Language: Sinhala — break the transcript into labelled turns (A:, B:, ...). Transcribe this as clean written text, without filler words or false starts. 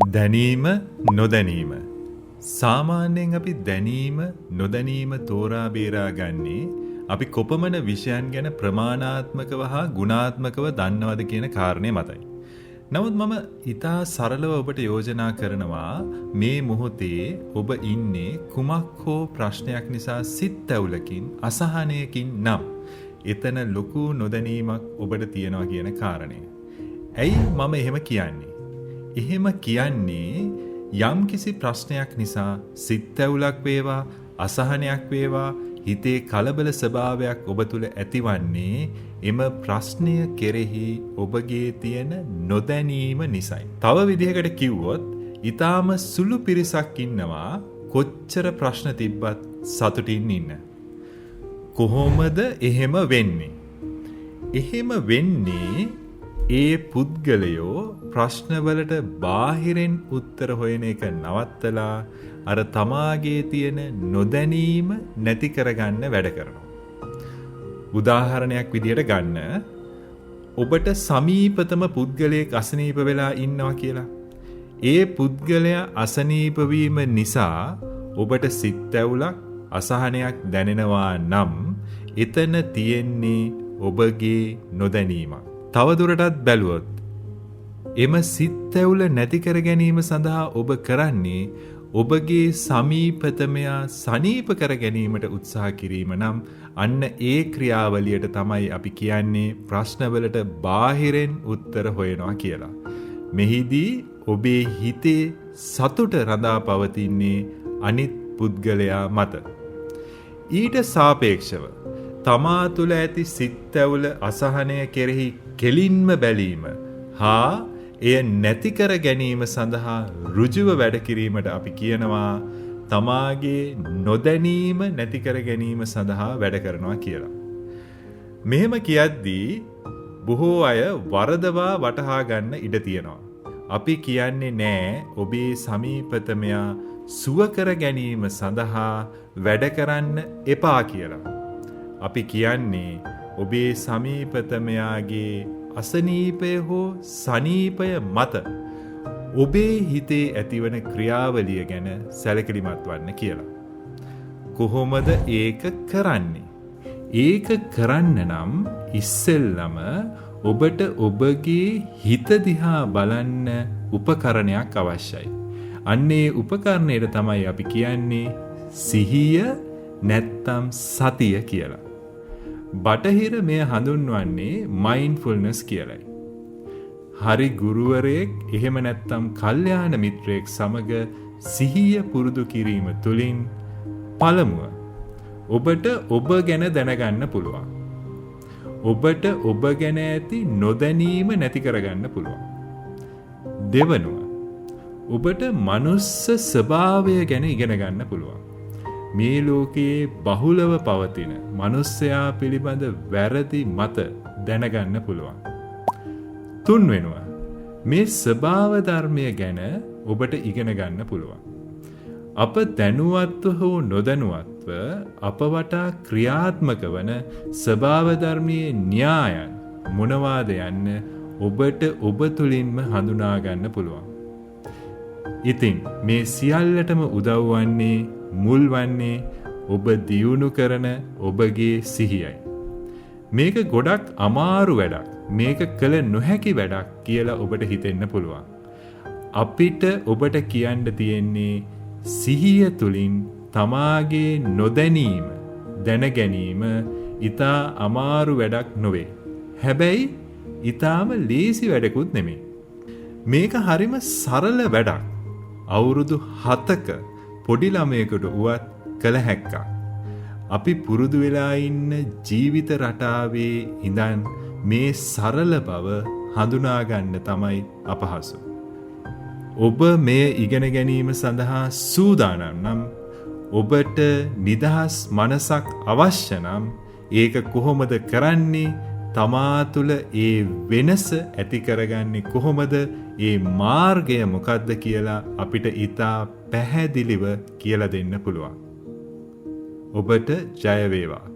A: දැනීම නොදැනීම. සාමාන්‍යයෙන් අපි දැනීම නොදැනීම තෝරා බේරා ගන්නේ අපි කොපමණ විෂයන් ගැන ප්‍රමාණාත්මකව හා ගුණාත්මකව දන්නවද කියන කාරණය මතයි. නමුත් මම ඉතා සරලව ඔබට යෝජනා කරනවා, මේ මොහොතේ ඔබ ඉන්නේ කුමක් හෝ ප්‍රශ්නයක් නිසා සිත් ඇවුලකින්, අසහනයකින් නම්, එතන ලොකු නොදැනීමක් ඔබට තියෙනවා කියන කාරණය. ඇයි මම එහෙම කියන්නේ? එහෙම කියන්නේ යම් කිසි ප්‍රශ්නයක් නිසා සිත් ඇවුලක් වේවා, අසහනයක් වේවා, හිතේ කලබල ස්වභාවයක් ඔබ තුළ ඇතිවන්නේ එම ප්‍රශ්නය කෙරෙහි ඔබගේ තියෙන නොදැනීම නිසයි. තව විදිහකට කිව්වොත්, ඉතාම සුළු පිරිසක් ඉන්නවා කොච්චර ප්‍රශ්න තිබ්බත් සතුටින් ඉන්න. කොහොමද එහෙම වෙන්නේ? එහෙම වෙන්නේ ඒ පුද්ගලයෝ ප්‍රශ්නවලට බාහිරෙන් උත්තර හොයන එක නවත්තලා අර තමාගේ තියෙන නොදැනීම නැති කරගන්න වැඩ කරනවා. උදාහරණයක් විදිහට ගන්න, ඔබට සමීපතම පුද්ගලයෙක් අසනීප වෙලා ඉන්නවා කියලා. ඒ පුද්ගලයා අසනීප වීම නිසා ඔබට සිත් ඇවුලක්, අසහනයක් දැනෙනවා නම්, එතන තියෙන්නේ ඔබගේ නොදැනීමක්. තවදුරටත් බැලුවොත්, එම සිත් ඇවුල නැති කර ගැනීම සඳහා ඔබ කරන්නේ ඔබගේ සමීපතමයා සනීප කර ගැනීමට උත්සාහ කිරීම නම්, අන්න ඒ ක්‍රියාවලියට තමයි අපි කියන්නේ ප්‍රශ්නවලට බාහිරෙන් උත්තර හොයනවා කියලා. මෙහිදී ඔබේ හිතේ සතුට රඳා පවතින්නේ අනිත් පුද්ගලයා මත. ඊට සාපේක්ෂව තමා තුළ ඇති සිත් ඇවුල, අසහනය කෙරෙහි කෙලින්ම බැලීම හා එය නැති කර ගැනීම සඳහා ඍජුව වැඩ කිරීමට අපි කියනවා තමාගේ නොදැනීම නැති කර ගැනීම සඳහා වැඩ කරනවා කියලා. මෙහෙම කියද්දී බොහෝ අය වරදවා වටහා ගන්න ඉඩ තියෙනවා. අපි කියන්නේ නෑ ඔබේ සමීපතමයා සුව කර ගැනීම සඳහා වැඩ කරන්න එපා කියලා. අපි කියන්නේ ඔබේ සමීපතමයාගේ අසනීපය හෝ සනීපය මත ඔබේ හිතේ ඇතිවන ක්‍රියාවලිය ගැන සැලකිලිමත් වන්න කියලා. කොහොමද ඒක කරන්නේ? ඒක කරන්න නම් ඉස්සෙල්ලම ඔබට ඔබගේ හිත දිහා බලන්න උපකරණයක් අවශ්‍යයි. අන්න ඒ උපකරණයට තමයි අපි කියන්නේ සිහිය නැත්තම් සතිය කියලා. බටහිර මෙය හඳුන්වන්නේ මයින්ඩ්ෆුල්නස් කියලයි. හරි ගුරුවරයෙක් එහෙම නැත්තම් කල්යාණ මිත්‍රයෙක් සමග සිහිය පුරුදු කිරීම තුළින් පළමුව ඔබට ඔබ ගැන දැනගන්න පුළුවන්. ඔබට ඔබ ගැන ඇති නොදැනීම නැති කරගන්න පුළුවන්. දෙවනුව, ඔබට මනුස්ස ස්වභාවය ගැන ඉගෙන ගන්න පුළුවන්. මේ ලෝකයේ බහුලව පවතින මනුස්සයා පිළිබඳ වැරදි මත දැනගන්න පුළුවන්. තුන්වෙනුව, මේ ස්වභාව ධර්මය ගැන ඔබට ඉගෙන ගන්න පුළුවන්. අප දැනුවත්ව හෝ නොදැනුවත්ව අප වටා ක්‍රියාත්මක වන ස්වභාව ධර්මයේ න්‍යායන් මොනවාද යන්න ඔබට ඔබ තුළින්ම හඳුනා ගන්න පුළුවන්. ඉතින් මේ සියල්ලටම උදව් වන්නේ, මුල් වන්නේ ඔබ දියුණු කරන ඔබගේ සිහියයි. මේක ගොඩක් අමාරු වැඩක්, මේක කළ නොහැකි වැඩක් කියලා ඔබට හිතෙන්න පුළුවන්. අපිට ඔබට කියන්න තියෙන්නේ සිහිය තුළින් තමාගේ නොදැනීම දැන ගැනීම ඉතා අමාරු වැඩක් නොවේ. හැබැයි ඉතාම ලේසි වැඩකුත් නෙමෙයි. මේක හරිම සරල වැඩක්. අවුරුදු 7ක පොඩි ළමයෙකුට වුවත් කළ හැක්කක්. අපි පුරුදු වෙලා ඉන්න ජීවිත රටාවේ ඉඳන් මේ සරල බව හඳුනා ගන්න තමයි අපහසු. ඔබ මෙය ඉගෙන ගැනීම සඳහා සූදානම් නම්, ඔබට නිදහස් මනසක් අවශ්‍ය නම්, ඒක කොහොමද කරන්නේ, තමා තුළ ඒ වෙනස ඇති කරගන්නේ කොහොමද, ඒ මාර්ගය මොකක්ද කියලා අපිට ඉතා පැහැදිලිව කියලා දෙන්න පුළුවන්. ඔබට ජය වේවා.